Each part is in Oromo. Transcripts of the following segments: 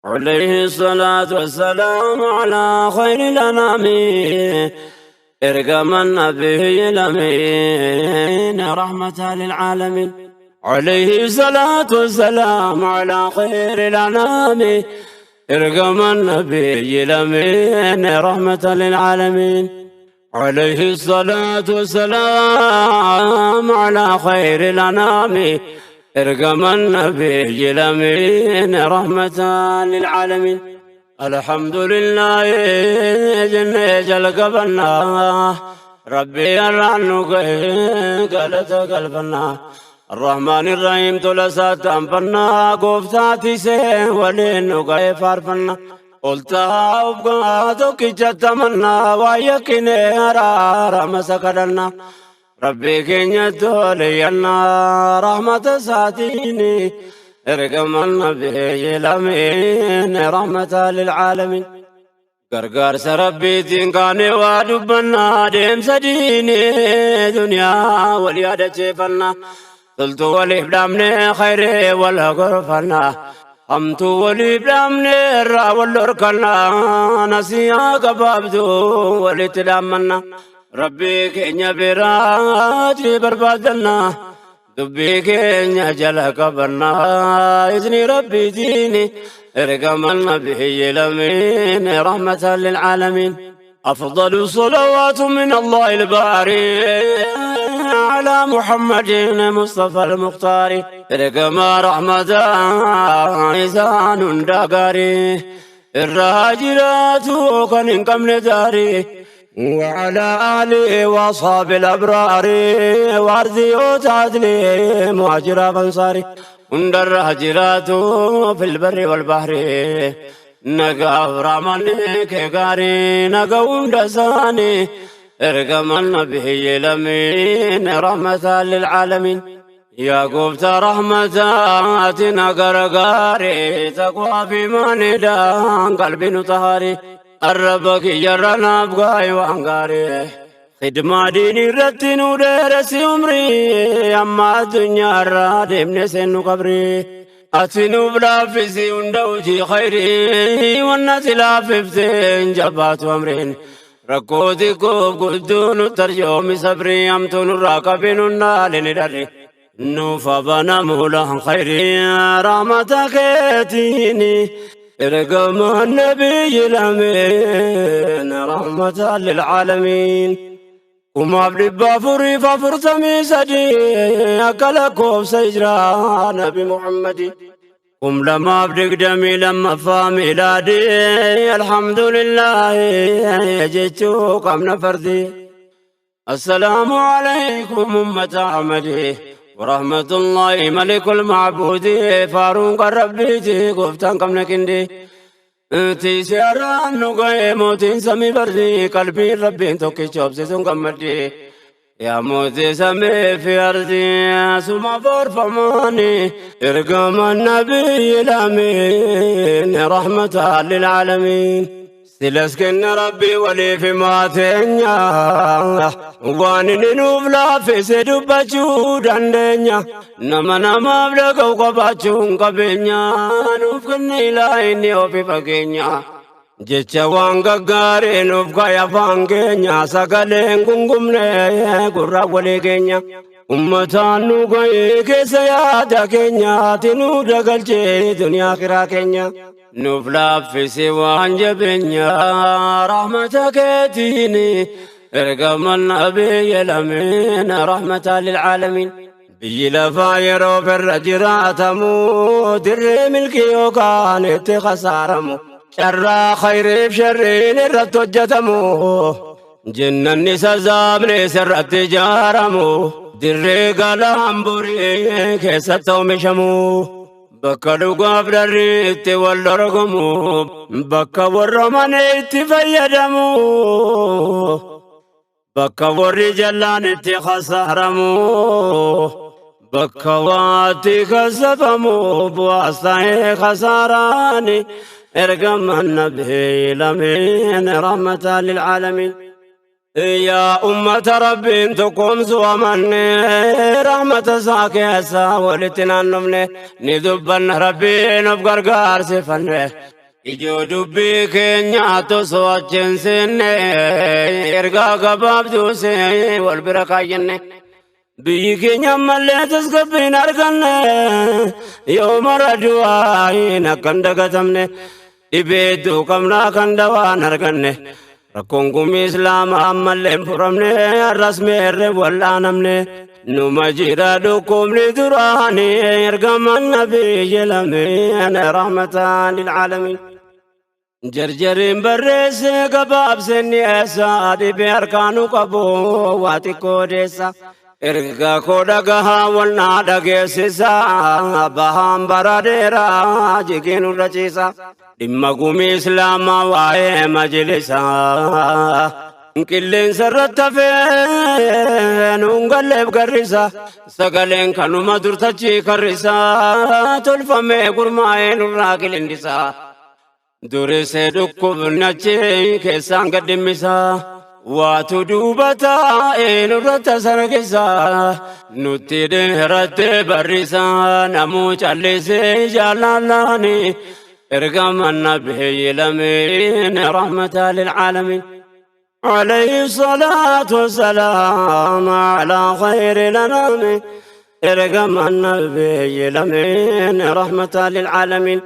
عليه الصلاة والسلام على خير الأنام إرقم النبي الأمين رحمة للعالمين. عليه الصلاة والسلام على خير الأنام إرقم النبي الأمين رحمة للعالمين. عليه الصلاة والسلام على خير الأنام إرقم النبي الأمين رحمة للعالمين. الحمد لله جنة جل ربي الرعنك قالت قلبنا الرحمن الرحيم تلسات أنفنا قفتاتي سين ولين فارفنا قلت أبقى جتمنا ويكني أرى مسكرنا ربي كن تولينا رحمة ساتيني ارقم النبي الأمين رحمة للعالمين. Gargaarsa Rabbiitiin kaanee waa dubbannaa deemsa diinii duniyaa wal yaadacheeffannaa toltuu waliif dhaabnee khayree wal gorfannaa hamtuu waliif dhaabnee irraa wal dhorkannaa nasiyaa gabaabduu walitti dhaammannaa Rabbii keenya biraati barbaadannaa dubbii keenya jala qabannaa izni Rabbiitiin ارقم النبي الأمين رحمة للعالمين. أفضل الصلوات من الله الباري على محمد مصطفى المختار ارقم رحمة إنسان دقاري الراجلات كان كم نداري وعلى آله وأصحاب الأبرار وأرضي وتعدلي مهاجر أنصاري hundarra jiraatu fil barri wal bahri nagaaf rahmanni kee gaarii naga hunda isaanii ergaman nabiyyi lamiin rahmatan lilcaalamiin. Yaa gooftaa rahmataati na gargaari taqwaa fi imaaniidhaan qalbii nu tahaari arraba kiyyarra naaf gaayi waan gaarii khidmaa diinii irratti nu dheeressi umrii amma addunyaarraa deemne seennu qabrii ati nuuf laaffisi hunda hojii khayrii wanna si laaffifteen jabaatu amriin rakkoo xiqqoof gudduu nu tarjoomi sabrii hamtuu nurraa qabii nun naalini dharri nuuf abanamu laan khayrii rahmata keetiini ergama nabiyyi lameen rahmatan lilcaalamiin. 1443 akka lakkoofsa hijiraa Nabi Muhammadi. 2022 miilaadii alhamdulillaahi jechuu qabna fardi. السلام عليكم أمة أحمد ورحمة الله ملك المعبود فاروق ربيتي قفتان قمنا كندي Tiisee nu ga'ee mootiin samii barri qalbiin Rabbiin tokkicha obsisuun gammaddi. Yaa mootii samii fi ardii suma faarfamaani ergama nabiyyi lameen rahmatan lilcaalamiin. Silas kenna Rabbii waliif maateenya waan inni nuuf laaffise dubbachuu dandeenya nama namaaf dhaga'u qabaachuun qabeenya nuuf kenne ilaa inni ofi fageenya jecha waan gaggaarii nuuf kaya afaan keenya sagaleen gungumne gurra walii keenya ummataan nu ga'ee keessa yaada keenyaati nu dagalchee duniyaa kiraa keenya. Nuuf laaffisi waan jabeenya rahmata keetiin ergama nabiyyi lameen rahmatan lilcaalamiin. Biyyi lafaa yeroo irra jiraatamu dirree milkii yookaan itti khasaaramu carraa khayriif sharriin irratti hojjetamu jennanni sazaabni sirratti ijaaramu dirree galaan borii keessatti oomishamu. Bakka dhugaaf dharri itti wal dorgomu bakka warra mana itti fayyadamu bakka warri jallaan itti khasaaramu bakka waatti kasafamu bu'aas ta'ee khasaaraani ergama nabii lameen rahmatan lilcaalamiin. Yaa ummata Rabbiin tokkoomsu amanne, rahmata isaa keessa walitti naannofne, ni dubbanna Rabbiin of gargaarsifanne. Ijoo dubbii keenyaa tosoo achi hin seenne, ergaa gabaabduu wal bira kaayyenne. Biyyi keenya ammallee tasgabbiin arganne, yoo mara du'aayin akka hin dagatamne, dhibee hedduu qabnaa kan dawaan arganne. Rakkoon gumii Islaamaa ammallee hin furamne, har'as meerre wal'aanamne. Numa jira dhukkubni duraanii, ergaman nabiyyi lameen rahmatan lil'aalamiin. Jarjariin barreesse gabaabseen dhiyeessa, dhibee harkaanu qabu waa xiqqoo odeessa. Erga koo dhagahaa walnaa dhageessisa, bahaan bara dheeraa jigee nurra ciisa. Dhimma gumii Islaamaa waa'ee majlisaa qilleensa irratti hafee nuun galleef garrisa. Sagaleen kanuma durtachii karrisa, tolfamee gurmaa'ee nurraa qilindisa. Durisee dhukkubnachi keessaan gad dhimmisa. Waatu duuba taa'ee nurratti sargisa. Nutti dheerattee barrisa, namuu callisee jaalalaani. Ergaman nabiyyi lameen rahmata lil'aalamiin. عليه الصلاة والسلام على خير الأنام، ارقم النبي لمن رحمة للعالمين.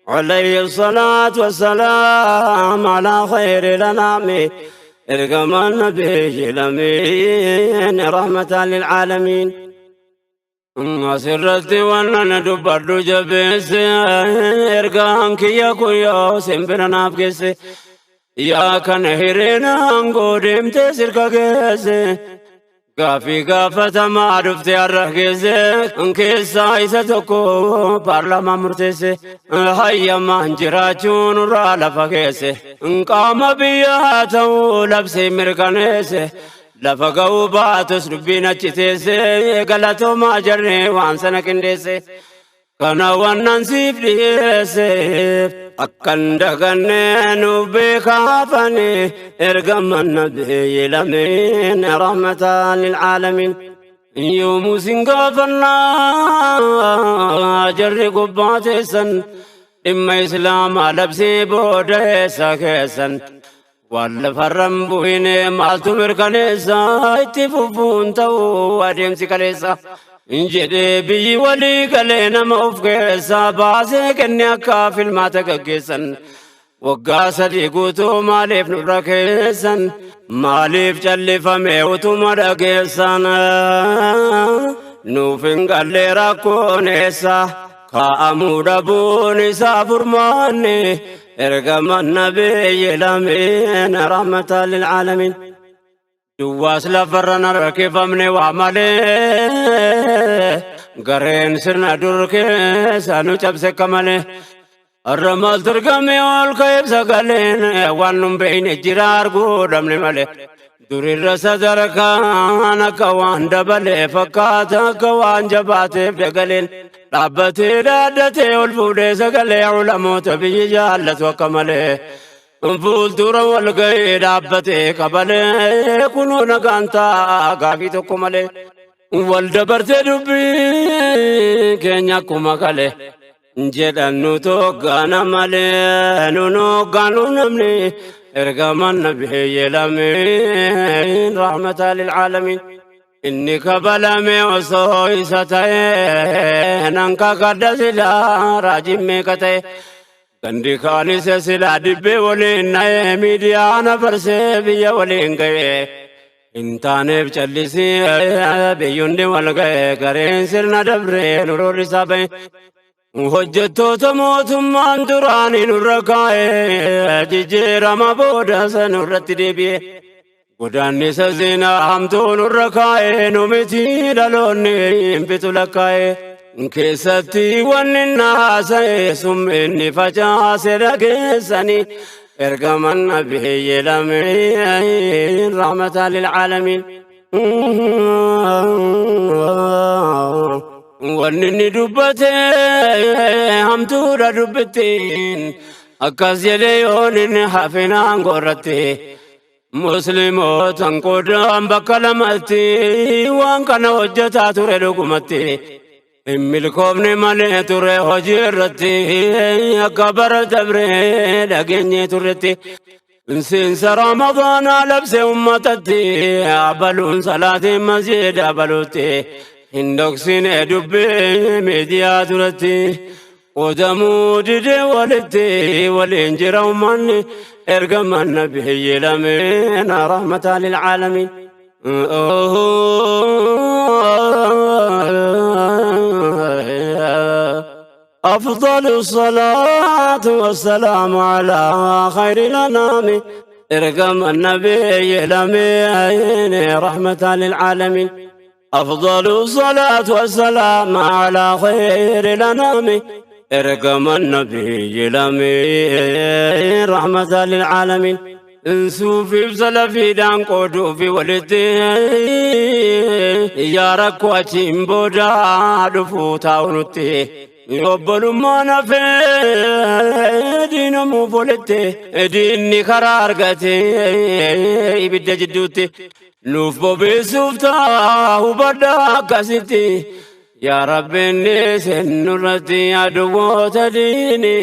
عليه الصلاة والسلام على خير الأنام، ارقم النبي لمن رحمة للعالمين. Asirratti waan dubbadhu jabeesse, ergaan kiyya kuyyoo simbira naaf geesse. Yaa kana hireen aangoo deemtee sirka geesse. Gaafii gaafatamaa dhufte har'a geesse. Keessaa isa tokko paarlaamaa murteesse. Hayyamaan jiraachuun nurraa lafa keesse. Qaama biyyaa ta'uu labsee mirkaneesse. Lafa ga'uu baatus dubbiin achi teesse, galatoomaa jarree waan sana qindeesse. Kana wannan siif dhiyeesseef akkan daganne nuuf beekaafani, ergaman nabiyyi lameen rahmatan lil'aalamiin. Yoomuu sin gaafannaa jarri gubbaa teessan, dhimma Islaamaa labsii booda eessa keessan? Waan lafarran bu'ine maaltu mirkaneessa, itti fufuun ta'uu adeemsi kaleessa? Jedhee biyyi walii galee nama of keessaa baasee kenne akka filmaata gaggeessan. Waggaa 3 guutuu maaliif nurra keessan? Maaliif callifame utuma dhageessan? Nuuf hin galle rakkoon eessa, kaa'amuu dhabuun isaa furmaanni, ergaman nabiyyi lameen rahmatan lil'aalamiin. Duwwaas lafarra narkifamne waa malee, gareen sirna dur keessa nu cabse akka malee. Har'a maaltu argame ol ka'eef sagaleen, waan nun beekne jira arguu dhabne malee. Durirra sadarkaan akka waan dabalee fakkaata, akka waan jabaateef dagaleen. Dhaabbatee dhaaddatee ol fuudhee sagalee, ulamoota biyyi jaallatu akka malee. Fuuldura wal ga'ee dhaabbatee qabalee, kunoo nagaan ta'a gaafii tokko malee. Wal dabartee dubbii keenya akkuma kale. Jedhan nu toggaana malee, nu hoggaanu namni, ergaman nabiyyi lameen rahmata lil'aalamiin. Inni kabalame osoo isa ta'e, nan kakadha silaa raajiin meeqa ta'e. Gandi kaanis silaa dibbee waliin na'ee, miidiyaa na barsee biyya waliin ga'e. Hin taaneef callisii biyyundi wal ga'e, gareen sirna dabree nu roorrisaa ba'e. Hojjettoota mootummaan duraanii nurra kaa'e, jijjiirama booda nurratti deebi'e. Godaannisa seenaa hamtuu nurra kaa'e, nu miti dhaloonni hin fitu lakkaa'e. Keessatti wanni naasa'e summinni facaase dhageessanii, ergaman nabiyyi lameen rahmatan lil'aalamiin. Wanni inni dubbate hamtuudha dubbittiin, akkas jedhee yoon inni hafinaan gorratti. Muslimootan qoodaan bakka lamatti waan kana hojjetaa ture dhugumatti. Hin milkoofne malee ture hojii irratti akka bara dabree dhageenyee turretti. Seensa Ramadaanaa labse ummatatti abaluun salaatiin masjiida abaluutti hin dhoksine dubbii miidiyaa duratti. Qoodamuu didee walitti waliin jira ummanni ergaman nabiyyi lameen rahmataa lilcaalamiin. أفضل الصلاة والسلام على خير الأنام ارقم النبي الأمين رحمة للعالمين. أفضل الصلاة والسلام على خير الأنام ارقم النبي الأمين رحمة للعالمين. Suufiif salafiidhaan qooduufi walitti yaa rakkoo achiin booda dhufuu taa'u nutti obbolummaan hafee diinamuuf walitti diinni karaa argate ibidda jidduutti nuuf bobeessuuf ta'a hubadhaa akkasitti. Yaa Rabbi inni sennurratti aduwwoota diini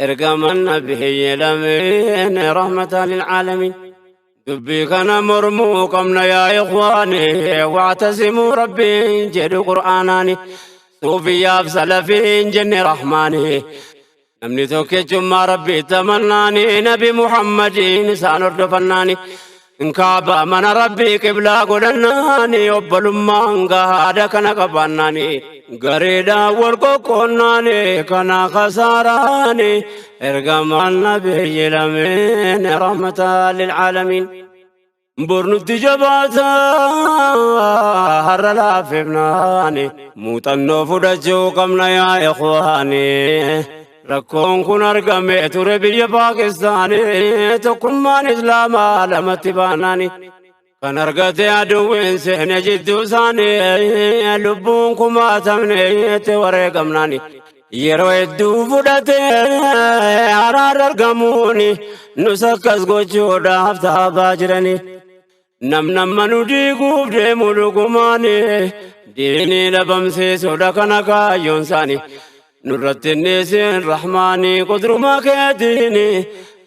ergaman nabiyyi lameen rahmatan lilcaalamiin. Dubbii kana mormuu qabna yaa ikhwaani, wactasimuu rabbiin jedhu qur'aanaani. Suufiyyaaf salafiin jenne rahmaani. Namni tokkichummaa rabbii tamannaani nabi Muhammadiin isaan hordofannaani. Kaaba mana rabbii qiblaa godhannaani obbolummaan gahaadha kana qabaannaani. Gareedhaan wal qoqqoonnaani kana kasaaraani ergamaan nabiyyi lameen rahmatan lilcaalamiin. Bor nutti jabaata har'a laafifnaani muuxannoo fudhachuu qabna yaa ikhwaani. Rakkoon kun argame ture biyya Paakistaanii tokkummaan Islaamaa lamatti baanaani. Kan argate aduwwiin seene jidduu isaanii lubbuun kumaatamne itti wareegamnaani. Yeroo hedduu fudhate araarra argamuuni nus akkas gochuudhaaf taabaa jirani. Namnamma nu diiguuf deemu dhugumaani diinii dhabamsiisuudha kana kaayyoon isaanii. Nurratti innisin rahmaanii qudruma keetiini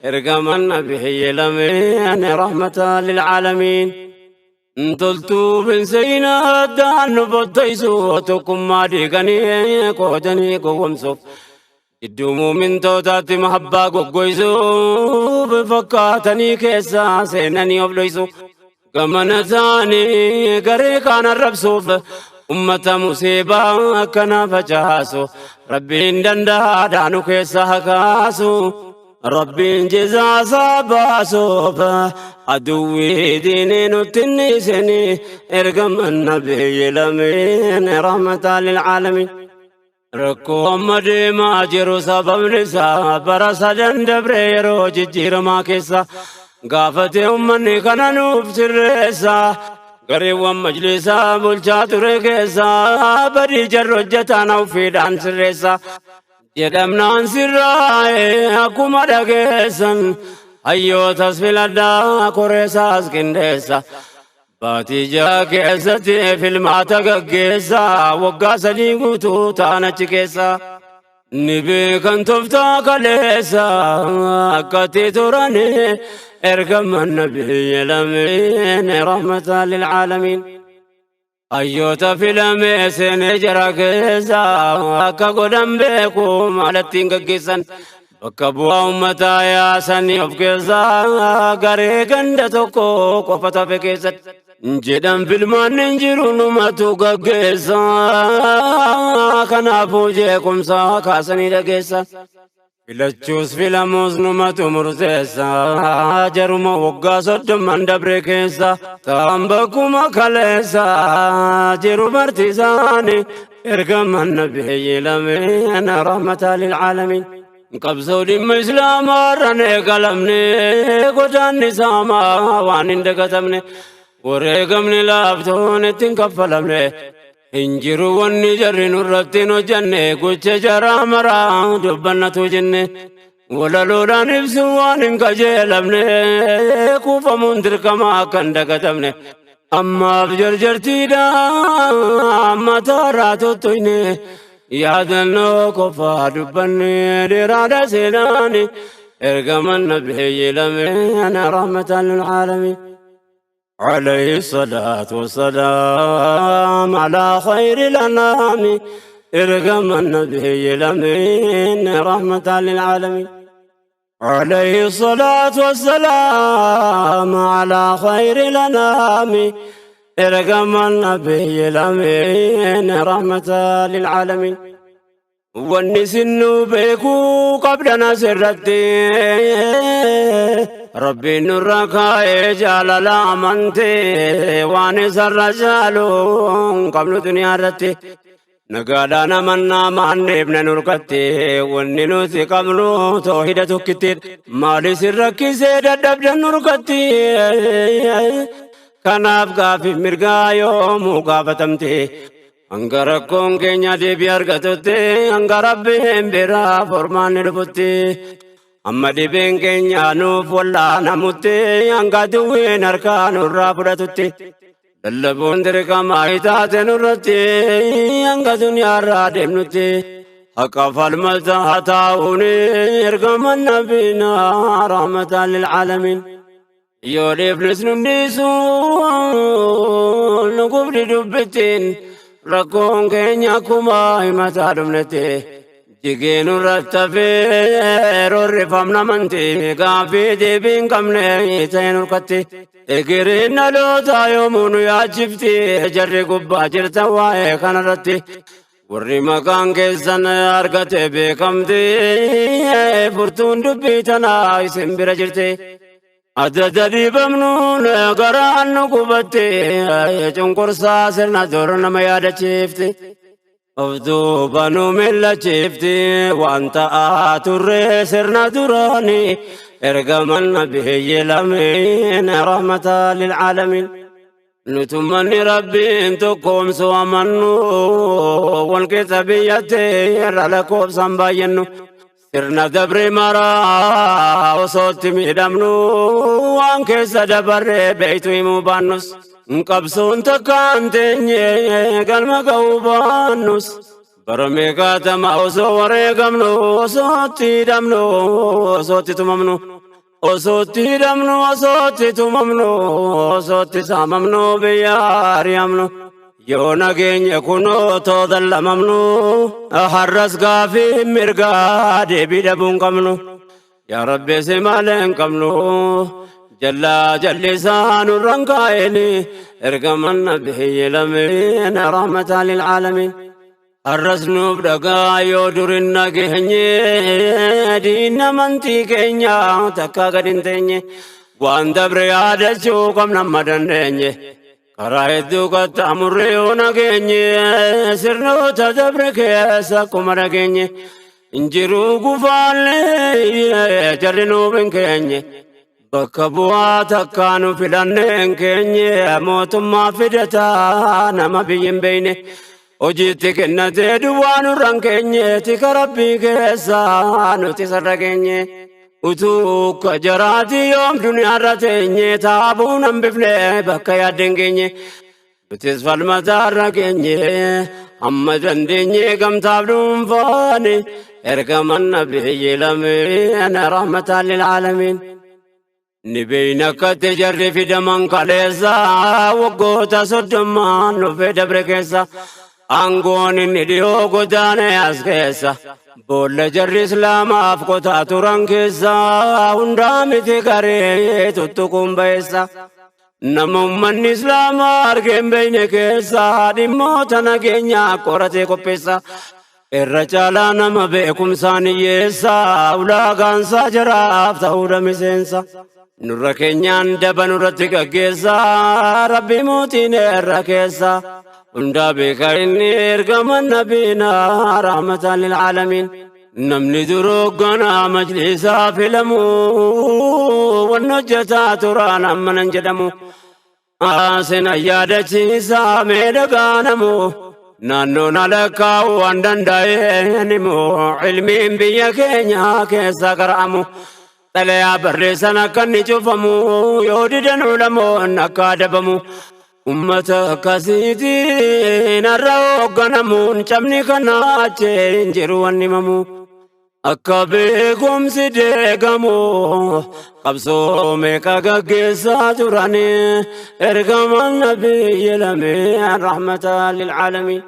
ergaman nabiyyi lameen rahmatan lilcaalamiin. Toltuuf hin seenaa addaan nu bottaysu tokkummaa diiganii qoodanii gowwomsuuf. Gidduu muumintootaatti mahabbaa goggoysuuf fakkaatanii keessaa seenanii of dhoysu. Gamana isaanii garee kaan arrabsuuf ummata musiibaa akkana facaasu. Rabbiin danda'aadhaa nu keessa haa kaasu. Rabbiin jezaasaa baasuuf aduwwii diinii nutti hin dhiisini ergaman nabiyyi lameen rahmataa lilcaalamiin. Rakkoo amma deemaa jiru sababni isaa bara sadan dabre yeroo jijjiiramaa keessa gaafate ummanni kana nuuf sirreessa. Gareewwan majlisaa bulchaa ture keessa badii jarri hojjetaan ofiidhaan sirreessa. Jedhamnaan sirraa'e akkuma dhageessan hayyootas filadhaa koreessaas qindeessa. Baatii ja'a keessatti filmaata gaggeessa waggaa 3 guutuu ta'an achi keessa. Ni beekan tooftaa kaleessa akkatti turani ergaman nabiyyi lameen rahmatan lilcaalamiin. Hayyoota filamee seenee jara keessa akka godhan beeku maalattiin gaggeessan. Bakka bu'aa uummataa yaasanii of keessaa garee ganda tokko qofa tafe keessatti. Jedhan filmaanni hin jiru numatu gaggeessa. Kanaafuu jeequmsa kaasanii dhageessa. Filachuus filamuus numatu murteessa. Jaruma waggaa 30 dabre keessa ta'an bakkuma kaleessa jiru barti isaanii ergaman nabiyyi lameen rahmatan lilcaalamiin. Qabsoo dhimma islaamaa irraan eegalamne godaanni saamaa waan hin dagatamne wareegamni laaftoon ittiin kaffalamne. Hin jiru wanni jarri nurratti hin hojjenne gocha jaraa maraa dubbannatu jenne. Walaloodhaan ibsu waan hin qajeelamne, kuufamuun dirqama akka hin dagatamne. Ammaaf jarjartiidha mataarraa tuttuqne, yaadannoo qofaa dubbanne, dheeraadha seenaani. Ergaman nabiyyi lameen rahmatan lil aalamiin. عليه الصلاة والسلام على خير الأنام، ارقم النبي الأمين رحمة للعالمين. عليه الصلاة والسلام على خير الأنام، ارقم النبي الأمين رحمة للعالمين. Wanni sinnu beekuu qabdana sirratti, Rabbiin nurra kaa'ee jaalala amantee, waan isarra caalu hin qabnu duniyaa irratti. Nagaadhaan amannaa maanneefne nurkatti, wanni nuti qabnu toohida tokkittiidha. Maali sin rakkisee dadhabdan nurkatti? Kanaaf gaafii mirgaa yoomuu gaafatamte. Hanga rakkoon keenya deebii argatutti, hanga Rabbiin biraa furmaanni dhufutti, amma dhibeen keenya nuuf wallaanamutti, hanga duwween harkaa nurraa fudhatutti, lallabuun dirqama taate nurratti, hanga duniyaarraa deemnutti. Haqa falmata taa'uun ergama nabiinaa rahmatan lilcaalamiin. Yoo dhiifnes nu dhiisu nu gubdi dubbittiin, rakkoon keenya akkuma himataa dhumnetti. Jigee nurratti hafee roorrifamna amantii, gaaffii deebii hin qabne ta'e nurkatti. Egeriin dhaloota yoomuu nu yaachifti, jarri gubbaa jirtan waa'ee kanarratti. Warri maqaan keessan argate beekamti, furtuun dubbii tanaa isin bira jirti. Adda dhiibamnuun garaan nu gubatte, cunqursaa sirna dur nama yaadachiifti. Of duuba nu millachiifti, waan ta'aa turre sirna duraani, ergaman nabiyyi lameen rahmata lilcaalamiin. Nutummanni Rabbiin tokkoomsu amannu, wal keessa biyyatti irra lakkoofsaan baay'annu. Sirna dabre maraa osootti miidhamnu, waan keessa dabarre beeytu himuu baannus. Qabsoon takkaan teenye galma ga'uu baannus. Bara meeqaatama osoo wareegamnu, osootti hidhamnu, osootti tumamnu. Osootti hidhamnu, osootti tumamnu, osootti saamamnu, biyya ari'amnu. Yoo nageenya kunoo tootallamamnu, har'as gaafii mirgaa deebii dhabuu hin qabnu. Yaa Rabbi, si malee hin qabnu. Jallaa jallisaa nurran kaa'eni, ergaman nabiyyi lameen rahmatan lilcaalamiin. Har'as nuuf dhagaa, yoo durin nageenye, diinna amantii keenya takka gad hin teenye. Waan dabre yaadachuu qabna amma dandeenye. Karaa hedduu qaxxaamurree yoo nageenye, sirnoota dabre keessa akkuma dhageenye. Injiruu gufaallee jarri nuuf hin keenye. Bakka bu'aa takkaa nu filannee hin keenye, mootummaa fidataa nama biyyi hin beeyne. Hojiitti kennatee duwwaa nurra hin keenye, tika Rabbii keessa nuti sarra keenye. Utuu akka jaraati yoom duniyaarra teenye, taabuun hambifne bakka yaadden keenye. Nutis falmataarra keenye, amma dandeenye gamtaaf dhuunfaani, ergaman nabiyyi lameen rahmatan lilcaalamiin. Ni beeyna akkatti jarri fidaman kaleessa, waggoota 30n dhufee dabre keessa. Aangoon inni dhiyoo godaane as keessa. Boolla jarri Islaamaaf qotaa turan keessa, hundaa miti garee tuttuquun ba'eessa. Nama ummanni Islaamaa argee hin beeyne keessa, dhimmoota nageenyaa qoratee qopheessa. Irra caalaa nama beekumsaan hiyyeessa, ulaagaansaa jaraaf ta'uudha miseensa. Nurra keenyaan daba nurratti gaggeessa, Rabbi mootiin irra keessa. Hundaa beeka inni, ergama nabiinaa rahmatan lilcaalamiin. Namni duroo hoogganaa majlisaa filamu, wanni hojjetaa turaan amma nan jedhamu. Sena yaadachiisaa mee dhagaanamu. Naannoon alakkaa'uu waan danda'een immoo ilmiin biyya keenya keessa qara'amu. Xalayaa barreessan akka inni cufamu yoo didan ulamoon akka adabamu. Ummata akkasiitiin har'a hoogganamuun cabni kana achi hin jiru wanni himamu. Akka beekumsi deegamu qabsoo meeqa gaggeessaa turanii ergamaan nabiyyi lameen rahmata lilcaalamiin.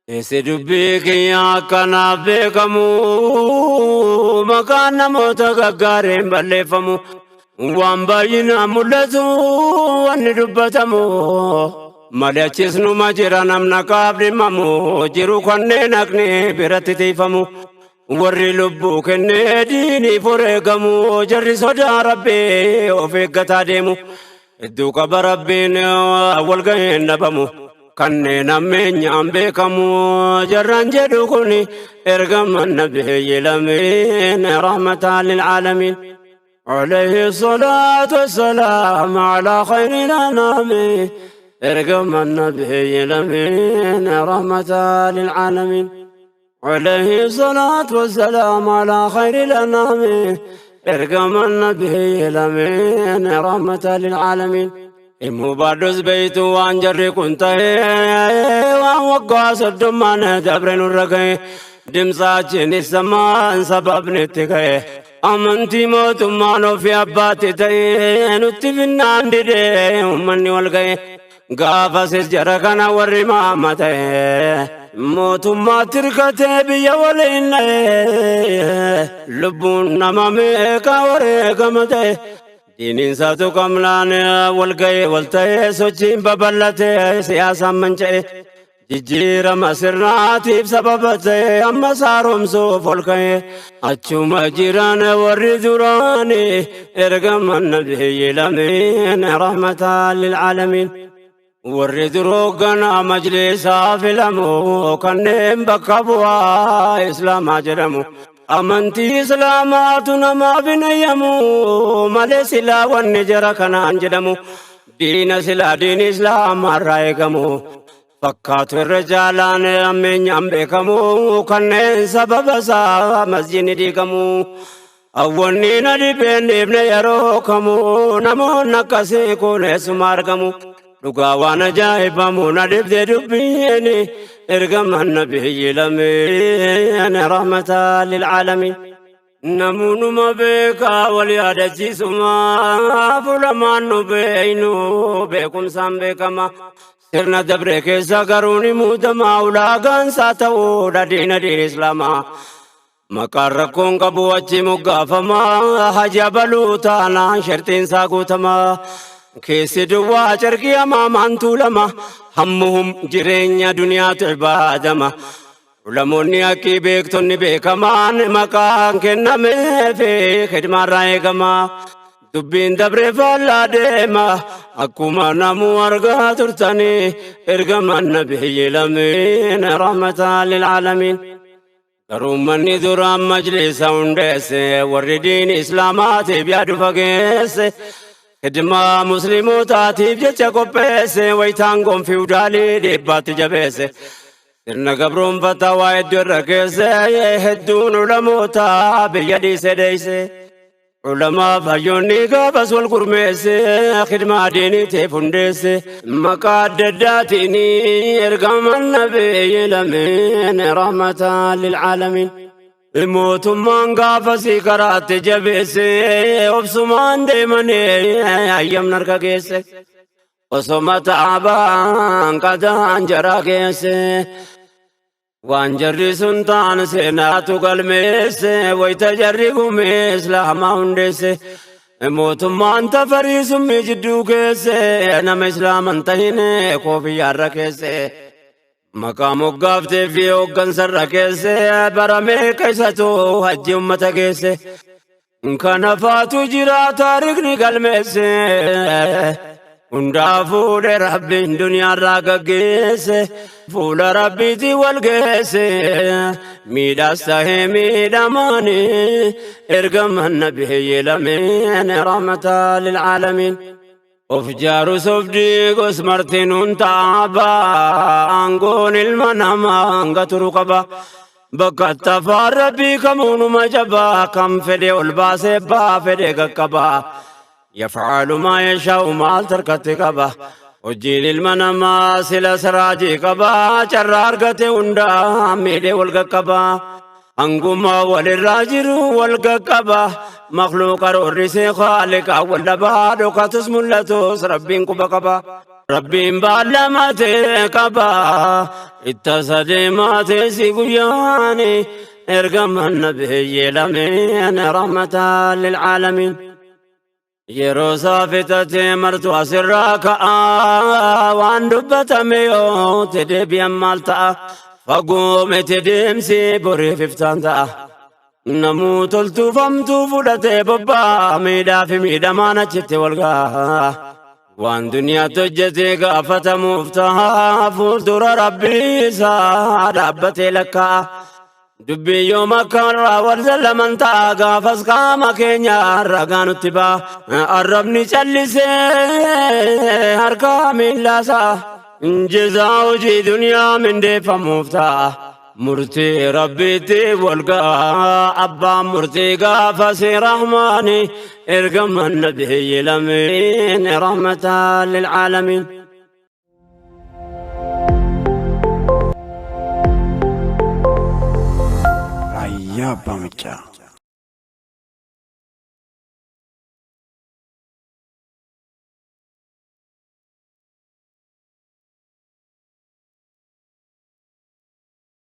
Keessi dubbii kiyya akkanaaf beekamu maqaan namoota gaggaariin balleeffamu waan baay'inaan mul'atu wanni dubbatamu malee achisnuma jira namna qaaf dhimmamu jiru kanneen haqni biratti tiifamu. Warri lubbuu kennee diiniif wareegamu jarri sodaa rabbii of eeggataa deemu. Hedduu qaba rabbiin wal gaheen dhabamu. Kanneen ammeenyaan beekamu jarran jedhu kun ergama nabiyyi lameen rahmataan lilcaalamiin. عليه الصلاة والسلام على خير الأنام ارقم النبي الأمين رحمة للعالمين. عليه الصلاة والسلام على خير الأنام ارقم النبي الأمين رحمة للعالمين. إمو باردوس بيتو وان جري كنت وان وقع صدمان دبرن الرقي دمساچن السمان سبب نتقي amantii mootummaan ofii abbaatti ta'ee nutti finnaan didee uummanni wal ga'e gaafasis jara kana warri maama ta'e mootummaatti hirkatee biyya waliin dha'e lubbuun nama meeqa wareegama ta'e diiniin isaatu qabnaan wal ga'e wal ta'e sochiin babal'atee siyaasaan manca'e. Jijjiirama sirnaatiif sababa ta'e amma saaromsuuf ol ka'e achuma jiran warri duraani ergama nabiyyi lameen rahmataan lilcaalamiin. Warri duroo ganaa majlisaa filamu kanneen bakka bu'aa islaamaa jedhamu. Amantii islaamaatu namaaf hin ayyamu malee silaa wanni jara kanaan jedhamu. Diina silaa diini islaamaarraa eegamu. Fakkaatu irra jaalaan ammeenyaan beekamu kanneen sababa isaa masjidni diigamu. Awwanni na dhibeen dhiibne yeroo kamu namoonni akkasii kun eessuma argamu. Dhugaa waan ajaa'ibamu na dhibde dubbiin ergama nabiyyi lameen rahmata lilcaalamiin. Namoonnuma beekaa wal yaadachiisuma fuulamaan nu beeynu beekumsaan beekama. Sirna dabre keessa garuu ni muudama ulaagaan isaa ta'uudha diina diin islaamaa. Maqaan rakkoon qabu achi moggaafama haja baluu taanaan shartiin isaa guutama. Keessi duwwaa carqii hamaamaan tuulama hammuhum jireenya duniyaatu ibaadama. Ulamoonni haqqii beektonni beekamaan maqaan kennameef khidmaarraa eegama. Dubbiin dabree faallaa deema akkuma namuu argaa turtanii ergamaan nabiyyi lameen rahmataan lilcaalamiin. Garuu manni duraan majlisa hundeesse warri diin islaamaatiif yaadu fageesse. Khidmaa muslimootaatiif jecha qopheesse wayitaan gonfiudaalii dhiibbaatti jabeesse. Sirna gabroonfataa waa hedduu irra keesse hedduun ulamoota biyya dhiise dheeyse. Ulamaa hayyoonni gaafas wal gurmeesse khidmaa diiniitiif hundeesse. Maqaa adda addaatiin ergaman nabiyyi lameen rahmataan lilcaalamiin. Mootummaan gaafasii karaatti jabeesse obsumaan deemanii hayyamna harka geesse. Osoma taabaan qadaan jara geesse. Waan jarri sun ta'an seenaatu galmeesse wayita jarri gumee islaamaa hundeesse. Mootummaan tafarii summii jidduu keesse nama islaaman tahine koofiyyaarra keesse. Maqaa moggaaftee fi hooggansarra keesse bara meeqa isatu hajji ummata geesse. Kana faatu jira taarikni galmeesse. Hundaa fuudhe rabbiin duniyaarraa gaggeesse. Fuula rabbiitii wal geesse. Miidhaas tahee miidhamaani ergaman nabiyyi lameen rahmataa lilcaalamiin. Of jaarus of diigus martinuun taaba, aangoon ilma namaa hanga turu qaba. Bakka tafaan rabbii kamuunuma jabaa, kan fedhe ol baasee baa fedhe qaqqaba. Yaf'aalu maa yashaa'u maal tarkatti qaba. Hojiin ilma namaa sila siraajii qaba, carraa argate hundaa miidhee wal qaqqaba. Hanguma walirraa jiru wal qaqqaba. Makhluuqa roorrisee khaaliqa wal dhabaa, dhokatus mul'atus rabbiin quba qaba. Rabbiin baallamatee qaba. Itta sadeematee si guyyaani ergaman nabiyyi lameen rahmatan lilcaalamiin. Yeroo isaa fixatee martu asirraa ka'a, waan dubbatame yoo te deebi'an maal ta'a? Fagoo miti deemsi boriif iftaan ta'a. Namuu toltuufamtuu fudhatee bobbaa, miidhaa fi miidhamaan achitti wal ga'a. Waan duniyaatti hojjetee gaafatamuuf ta'a, fuuldura rabbii isaa dhaabbatee lakkaa'a. Dubbii yoom akka irraa wal zallaman ta'a, gaafas qaama keenya ragaa nutti ba'a. Arrabni callisee harka miillaasaa jezaa hojii duniyaa mindeeffamuuf ta'a. Murtii rabbiitti wal ga'a, abbaan murtii gaafasi rahmaani ergaman nabiyyi lameen rahmatan lilcaalamiin. Raayyaa Abbaa Maccaa.